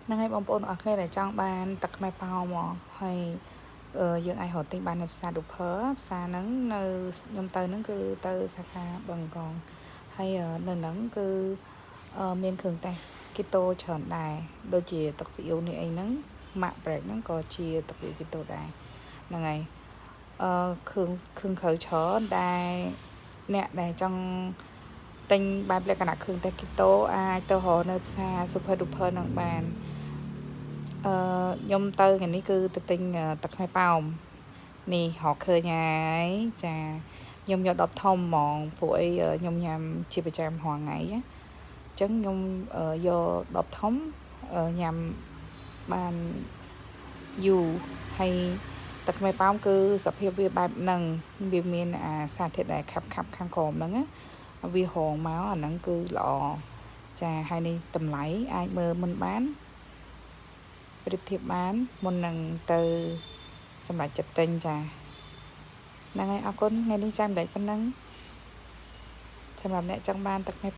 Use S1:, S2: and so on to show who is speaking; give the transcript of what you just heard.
S1: ហ្នឹងហើយបងប្អូនទាំងអស់គ្នាដែលចង់បានទឹកខ្មេះប៉ោមហើយយើងអាចរកទិញបាននៅផ្សារ Duper ផ្សារហ្នឹងនៅខ្ញុំទៅហ្នឹងគឺទៅសាខាបឹងកងហើយនៅហ្នឹងគឺមានគ្រឿងទេស keto ច្រើនដែរដូចជាទឹកស៊ីអ៊ីវនេះអីហ្នឹងម៉ាក់ break ហ្នឹងក៏ជាទឹកស៊ីអ៊ីវ keto ដែរហ្នឹងហើយអឺគ្រឿងគ្រឿងក្រៅច្រើនដែលអ្នកដែលចង់ទិញបែបលក្ខណៈគ្រឿងទេស keto អាចទៅរកនៅផ្សារ Super Duper ហ្នឹងបានអឺខ្ញុំទៅថ្ងៃនេះគឺទៅទិញទឹកខ្មេះប៉ោមនេះរកឃើញហើយចាខ្ញុំយក10ធំហ្មងព្រោះអីខ្ញុំញ៉ាំជាប្រចាំរាល់ថ្ងៃណាអញ្ចឹងខ្ញុំយក10ធំញ៉ាំបានយូរហើយទឹកខ្មេះប៉ោមគឺសភាពវាបែបហ្នឹងវាមានអាសារធាតុដែលខាប់ខាប់ខាងក្រោមហ្នឹងណាវារងមកអាហ្នឹងគឺល្អចាហើយនេះតម្លៃអាចមើលមុនបានប្រៀបធៀបបានមុននឹងទៅសម្រេចចិត្តទិញចាហ្នឹងហើយអរគុណថ្ងៃនេះចាំតែប៉ុណ្ណឹងសម្រាប់អ្នកចង់បានទឹកខ្មេះ។